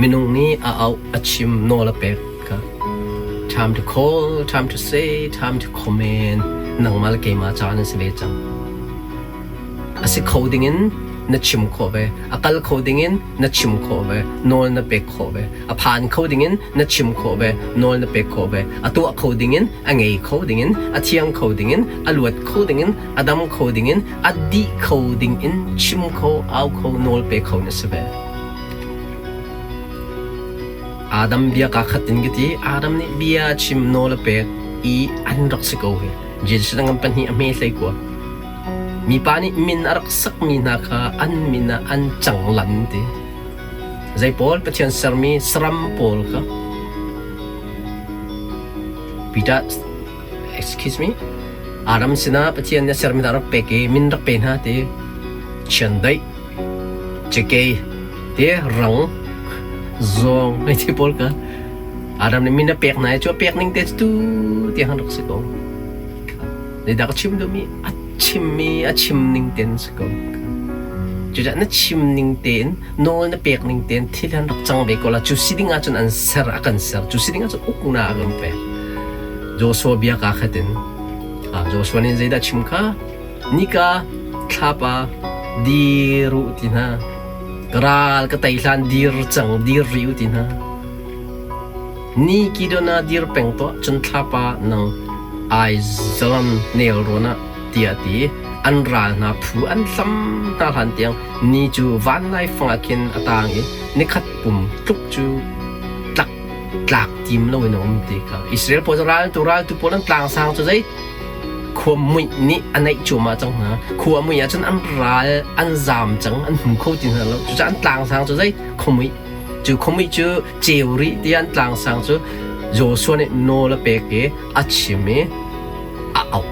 Minung nih a auh, a chim, nawl a pek kha. Time to call, time to say, time to command. Nangmah le keimah caan an si ve cang. A si kho dingin na chim khawh ve. A kal kho dingin na chim khawh ve. Nawl na pek khawh ve. A phan kho dingin na chim khawh ve. Nawl na pek khawh ve. A tuah kho dingin, a ngei kho dingin, a thiang kho dingin, a luat kho dingin, a dam kho dingin, a dih kho dingin chim kho, au kho, nawl pe kho na si ve. Adam bia kaa khat in ka ti. Adam nih bia chim nawl a pek i an rak si ko hi. Jesuh dang pahnih a hme hlei kua. Mipa nih min a rak sakmi hna kha an min ah an cang lan ti. Zei pawl Pathian sermi saram pawl kha Peter excuse me Adam sinah Pathian nih a sermi hna rak pek i min rak pe hna ti. Chiandeih cakei te rang zawng hei ti pawl kha Adam nih min a pek hna i cu a pek ning te cu tu tiang an rak si ko. Zeidah ka chim duhmi a chimmi a chim ning tein si ko. Cucaah na chim ning tein nawl na pek ning tein thil an rak cang ve ko la cu si ding ahcun an ser a kan ser cu si ding ahcun uknak a kan pek. Joshua bia kaa khat in Joshua nih zeidah chim kha Nika thlapa dir u ti hna. Ka ral ka tei hlan dir cang dir rih u ti hna. Ni Gideon ah dir peng tuah cun thlapa nang Aizalan nelrawn ah tiah a ti. An ral hna phu an hlam hna hlan tiang ni cu vanlaifang ah khin a tang i nikhat pum tluk cu tlak tlak tim loin a um ti kha Israel pawl cu raltu raltu pawl an tlangsang cu zei Khua muih nih a naih cuahmah cang hna. Khua a muih ahcun an ral an zaam cang, an hmu kho ti hna lo. Cucaah an tlangsang cu zei? Khuamuih. Cu khuamuih cu ceu rih tiah an tlangsang cu Joshua nih nawl a pek i a chim i a auh.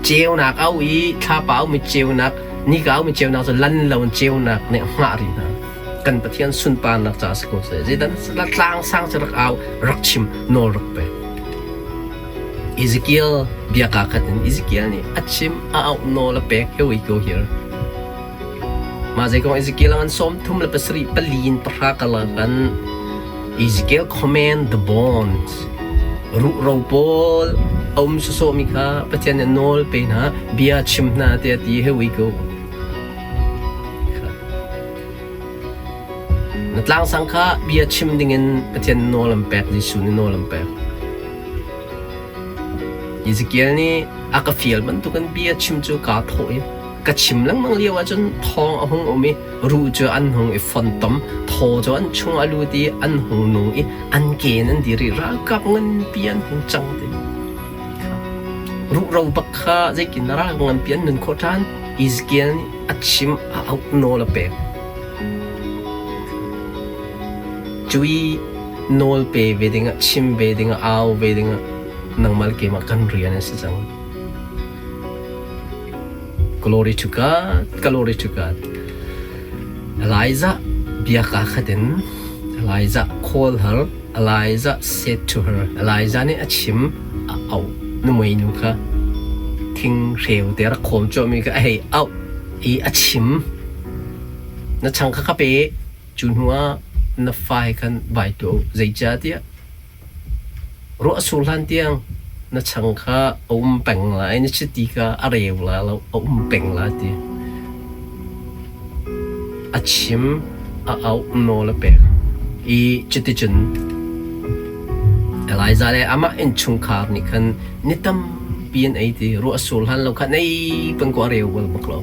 Ceunak a auh i thlapa a aumi ceunak, nika a aumi ceunak cu lan lo in ceunak nih a hngah rih hna. Kan Pathian sunparnak caah si ko seh. Zeidah tlangsang cu rak au, rak chim, nawl rak pek. Ezekiel bia kaa khat in Ezekiel nih a chim a auh nawl a pek. Here we go here. Mah zei kong Ezekiel an 37 pali in pahra karlak kan Ezekiel command the bones. Ruhro pawl a um sawsawhmi kha Pathian nih nawl pe hna, bia chim hna tiah ti. Here we go. Na tlangsang kha bia chim dingin Pathian nawl an pek, Jesuh nih nawl an pek. Ezekiel nih a ka fial bantukin bia chim cu kaa thawh i ka chim lengmang lio ahcun thawng a hung um i ruh cu an hung i fontom, thaw cu an chung a lut i an hung nung i an ke in an dir i ralkap nganpi an hung cang ti. Ruhro bak kha zeitin ral nganpi an nun khawh ṭhan? Ezekiel nih a chim a auh nawl a pek. Cu i nawl pe ve dingah, chim ve dingah, au ve dingah nangmah le keimah kan rian a si cang. Glory to God, glory to God. Elijah bia kaa khat in Elijah call her, Elijah said to her, Elijah nih a chim, a auh numei nu kha thing hreu te rak khawm cuahmi kha a hei auh i a chim. Na chang kha ka pe, cu hnu ah na fa he khan vai tuah u. Zeicahtiah ruah a sur hlan tiang na chang kha a um peng lai, na chiti kha a reu lai lo, a um peng lai ti. A chim, a auh, nawl a pek. I cuticun Elijah le amah innchungkhar nih khan ni tampi an ei ti ruah a sur hlan lo khan ei peng ko a reu bal bak lo.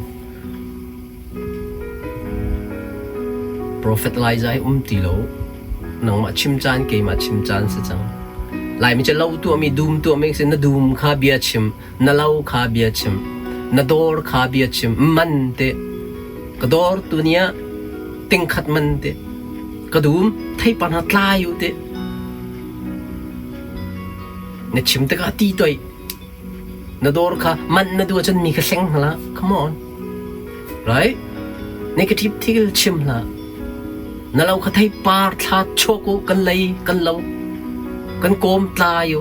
Profet Elijah hi um ti lo. Nangmah chim caan keimah chim caan si cang. Laimi cu lo tuahmi dum tuahmi si na dum kha bia chim, na lo kha bia chim, na dawr kha bia chim, man te. Ka dawr tu ni ah tingkhat man te. Ka dum theipar hna tlai u te. Na chim tikah ti toih. Na dawr kha manh na duh ahcun mi kha hleng hlah. Come on. Right? Negative thil chim hlah. Na lo kha theipar thla chuak u, kan lei, kan lo, kan kawm tlai u,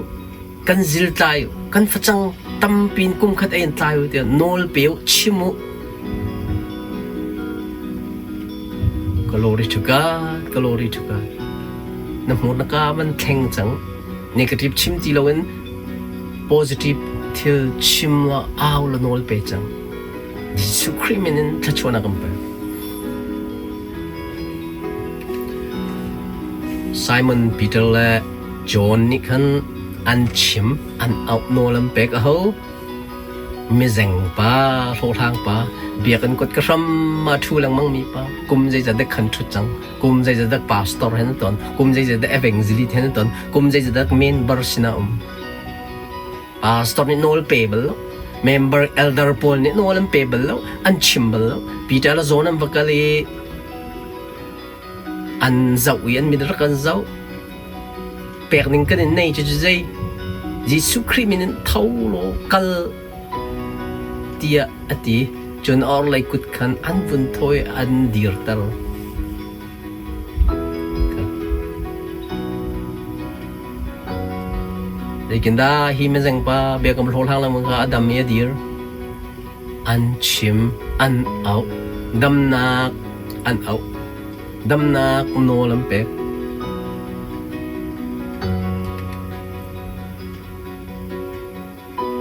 kan zil tlai u, kan facang tampi in kum khat ei in tlai u tiah nawl pe u, chim u. Glory to God. Glory to God. Na hmur na ka van thleng cang. Negative chim ti loin positive thil chim la au la nawl pe cang. Jesuh Khrih min in thluachuahnak kan pek. Simon Peter le John nih khan an chim an auh nawl an pek a ho. Mizeng pa, hlawhhlang pa, biakinn kut ka hram ah ṭhu lengmang mi pa, kum zeizat dek khan ṭhut cang, kum zeizat dek pastor he na ton, kum zeizat dek evangelist he na ton, kum zeizat dek member sinah um. Pastor nih nawl pe bal lo, member elder pawl nih nawl an pe bal lo, an chim bal lo. Peter le John an va kal i an zoh i an mit rak an zoh. Pek ning kan in nei cu zei Jesuh Khrih min in tho law kal tiah a ti. Cun orhlei kut khan an vun thawi an dirter. Zeitindah hi mizeng pa biakam hlawhhlang lengmang kha a dam i a dir? An chim, an auh, damnak an auh. Damnak nawl an pek.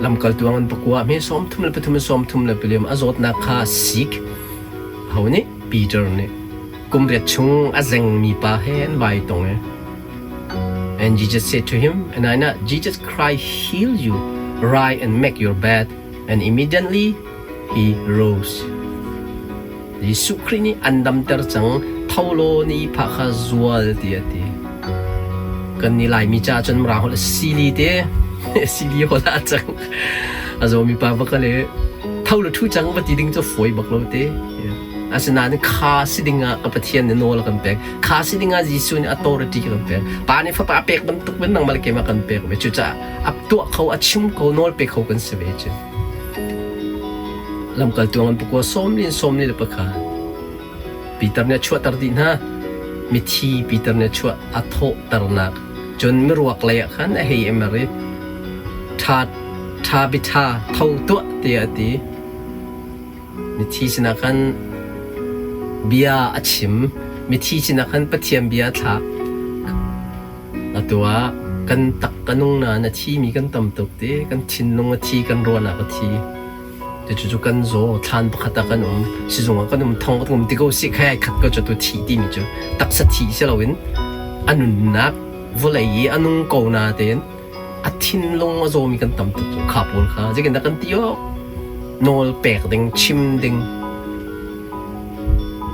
Lamkaltu an pakua hme 33 34 a zawtnak kha sik. Ho nih? Peter nih. Kum riat chung a zengmi pa he an vai tong e. And Jesus said to him, and I know Jesus Christ heal you, rise and make your bed. And immediately he rose. Jesuh Khrih nih an damter cang, tho law na ihphah kha zual tiah a ti. Kan nih Laimi caah cun Mirang holh sili te, sili holh ah cang. A zawmi pa va kal i tho law ṭhu cang va ti ding cu fawi bak lo te. Asinain kha si ding ah ka Pathian nih nawl a kan pek. Kha si ding ah Jesuh nih authority a kan pek. Pa nih fapa a pek bantuk in nangmah le keimah kan pek ve. Cucaah a tuah kho, a chim kho, nawl pe kho kan si ve cu. Lamkaltu an pakua sawm li in sawm li le pakhat. Peter nih a chuahter dih hna. Mithi Peter nih a chuah a thawhternak. Cun miruak lei ah khan a hei i mer i ṭha ṭha biṭha tho tuah tiah a ti. Mithi sinah khan bia a chim. Mithi sinah khan Pathian bia a thlah. Atu ah kan tak ka nung nain a thimi kan tam tuk ti. Kan thinlung a thi, kan ruahnak a thi. Cucu kan zaw, thlan pakhat ah kan um, sizung ah kan um, thong kan um ti ko sih khai ai khat ko cu tu thih timi cu taksa thih si loin a nunnak vawlei i a nung ko na tein a thinlung a zawmi kan tam tuk cu kha pawl kha zeitindah kan ti awk nawl pek ding chim ding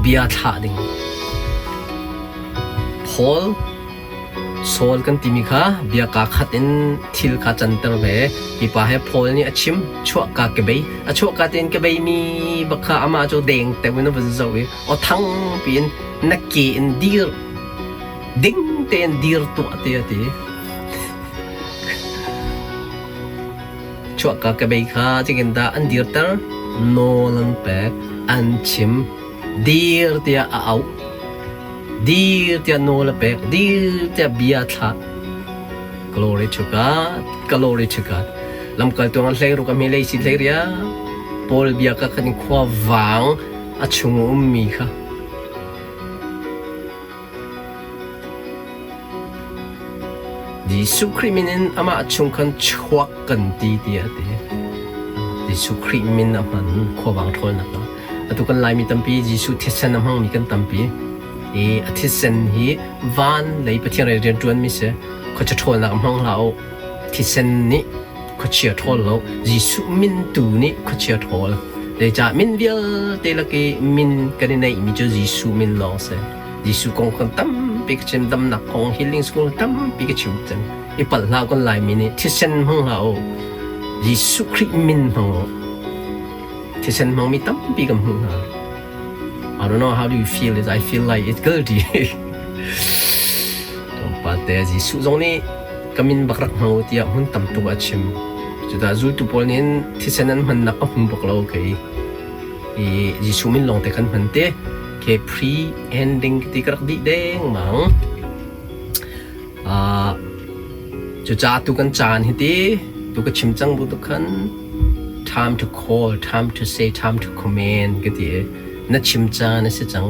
bia thlah ding Paul Saul kan timi kha bia kaa khat in thil kha canter ve. Hi pa he Paul nih a chim, chuahka ka bei. A chuahka tein ka beimi bak kha amah cu deng teu in a vun zoh i aw thang piin na ke in dir, ding tein dir tuah ti a ti. Chuahka ka bei kha zeitindah an dirter? Nawl an pek, an chim, dir tiah a auh. Dir tiah nawl a pek, dir tiah bia a thlah. Glory to God, glory to God. Lamkaltu an hlei ruk a hme lei si hlei ria. Paul bia ka khan khua vang a chung ummi kha. Jesuh Khrih min in amah chung khan chuak kan ti tiah a ti. Jesuh Khrih min a hman khuavang ṭhawlnak ah. Atu kan Laimi tampi Jesuh thisen a hmangmi kan tampi. I a thisen hi van lei Pathian lei rianṭuanmi si. Khuachia ṭhawlnak a hmang hlah u. Thisen nih khuachia ṭhawl lo. Jesuh min tu nih khuachia ṭhawl. Zeicah min vialte lak i min kan i neihmi cu Jesuh min lawng si. Jesuh kong kan tampi ka chim, damnak kong, healing school tampi ka chim cang. I palh hlah kan Laimi nih thisen hmang hlah u. Jesuh Khrih min hmang u. Thisen hmangmi tampi kan hmuh hna. I don't know how do you feel it. I feel like it's guilty. Tlawmpal te Jesuh zong nih ka min bak rak hmang u tiah hmun tam tuk a chim. Cudah zultu pawl nih thisen an hmannak ka hmu bak lo kei. I Jesuh min lawng te kan hman te. Ke pre-ending ti ka rak dih dengmang. Uh, cucaah tu kan caan hi ti tu ka chim cang bu tu khan time to call, time to say, time to command ka ti. Na chim caan a si cang.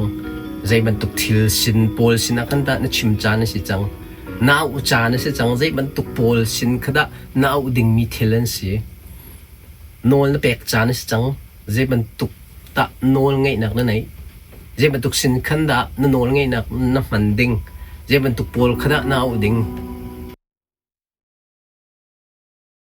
Zei bantuk thil sin pawl sinah khan dah na chim caan a si cang? Na auh caan a si cang. Zei bantuk pawl sin kha dah na auh dingmi thil an si? Nawl na pek caan a si cang. Zei bantuk dah nawl ngeihnak na neih? Zei bantuk sin khan dah na nawl ngeihnak na hman ding? Zei bantuk pawl kha dah na auh ding?